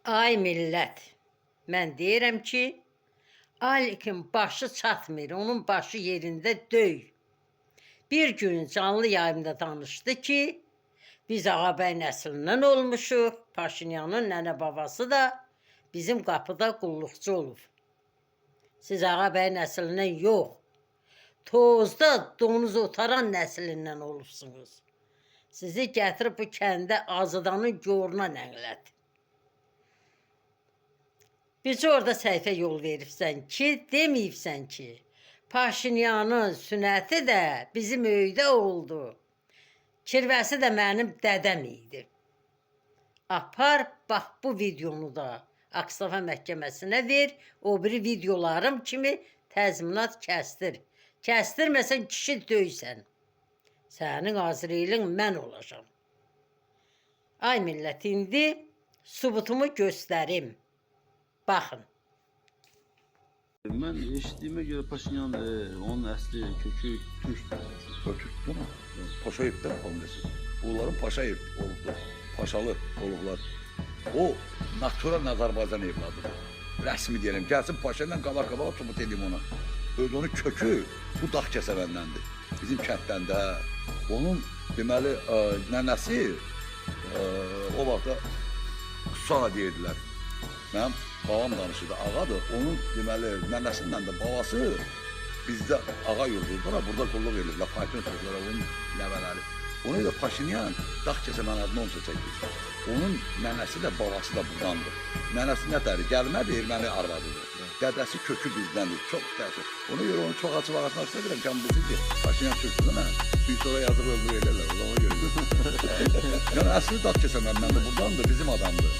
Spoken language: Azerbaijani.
Ay millət, mən deyirəm ki, Alikin başı çatmır, onun başı yerində deyil. Bir gün canlı yayımda danışdı ki, biz Ağabəy nəslindən olmuşuq, Paşinyanın nənə babası da bizim qapıda qulluqçu olub. Siz Ağabəy nəslindən yox, tozda donuz otaran nəslindən olubsunuz. Sizi gətirib bu kəndə Azıdanın goruna nəqlədi. Biz orada səhifə yol veribsən ki, deməyibsən ki, Paşinyanın sünəti də bizim öydə oldu. Kirvəsi də mənim dədəm idi. Apar, bax bu videonu da Aksafa məhkəməsinə ver, o biri videolarım kimi təzminat kəstir. Kəstirməsən kişi döysən. Sənin Azrailin mən olacağam. Ay millət, indi sübutumu göstərim. Baxın. Mən eşitdiyimə görə Paşinyan onun əsli kökü türkdür. Türk değil mi? Paşayev değil mi familiyası? Onların Paşayev olubdur. Paşalı olublar. O natural Azərbaycan evladıdır. Rəsmi deyirəm. Gəlsin Paşa ilə qabaq qabağa sübut edeyim ona. Öz onun kökü bu dağ kəsəvəndəndir. Bizim kənddən də. Onun deməli nənəsi o vaxtda Susana deyirdilər. Mənim babam danışırdı, ağadır. Onun deməli nənəsindən də babası bizdə ağa yurdudur, burada qulluq eləyiblər, fayton sürüblər, onun nəvələri. Ona görə Paşinyan dağ kəsəmən adını onsa çəkir. Onun nənəsi də babası da burdandır. Nənəsi nətəri gəlmədi, erməni arvadıdır. Dədəsi kökü bizdəndir, çox təəssüf. Ona görə onu çox açıb ağasına istəmirəm ki, bilsin ki, Paşinyan türkdür, nə? Çünki sonra yazıq öldür eləyərlər, o zaman ona görə. Yəni əsli dağ kəsəməndəndir, burdandır, bizim adamdır.